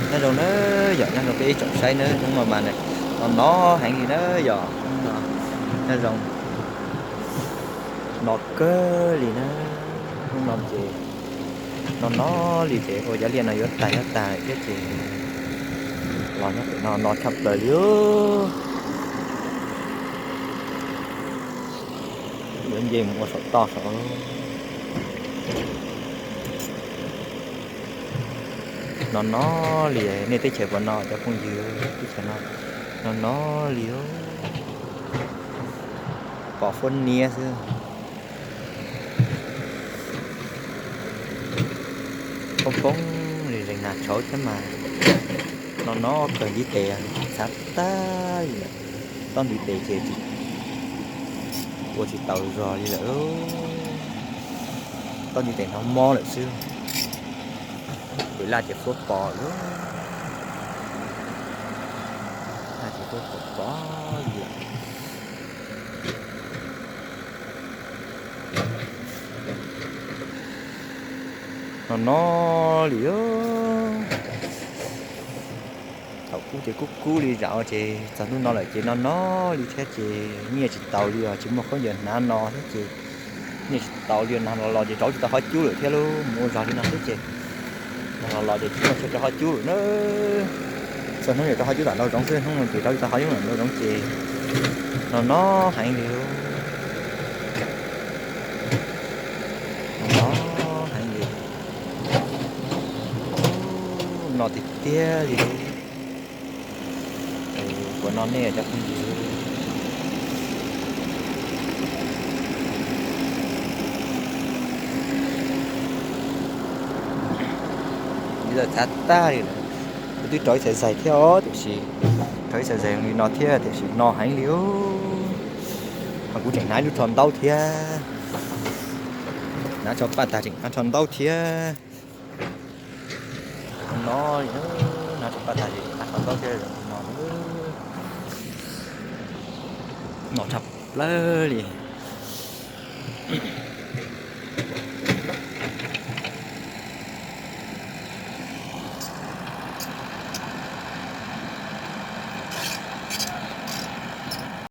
Nyob zoo na yom, nyob zoo peb ib tsoom saib na, hnub no mas no no heev li na yom, hnub no nyob zoo no kawg li na, hnub no ces no no li ces ua cov liaj no yuav tag yuav tag lawm thiab ces los nyob pem no no tshaj plaws li. Yuav nce mus ua saum toj saud. No no li nej teb chaws puas no cov phooj ywg, teb chaws no no no li, pom fuab niab xwb. Poob poob li zeeg nag tshauv thiab mas no no kawg ntiv tes txhav tag li lawm. Tsob ntiv tes ces ua tsis taus zog li lawm. Tsob ntiv tes no mob lawm xwb. Ces laj ces fuab pos lawm. Laj ces fuab pos pos li lawm. No no li. Thaum ub ces kub kub li zam ces txog hnub no lawm ces no no li thiab ces nyiaj tsis taus li os, tsis muaj khaub ncaws hnav no thiab ces nyiaj tsis taus li os, nag los los ces rau tsis tau qhov cub lawm thiab lauj, mus ua zog li no xwb ces nag los los ces tsis muaj chaw rau qhov cub lawm na. Txhua hnub yuav rau qhov cub tom ntau zoov xwb, hnub no ces rau tsis tau qhov cub tom ntau zoov ces no no heev li lauj. No no heev li. No tiag tiag li. Puas no nej cov phooj ywg? Ntiv tes txhav tag li lawm. Kuv twb rau ib txhais zaig thiab os, tiam sis rau ib txhais zaig li no thiab tiam sis no heev li. Ho kuv tseem hnav ib lub tsho ntaub thiab. Hnav tsho paj tag tseem hnav tsho ntaub thiab. No li, hnav tsho paj tag tseem hnav tsho ntaub thiab no. No tshaj plaws li.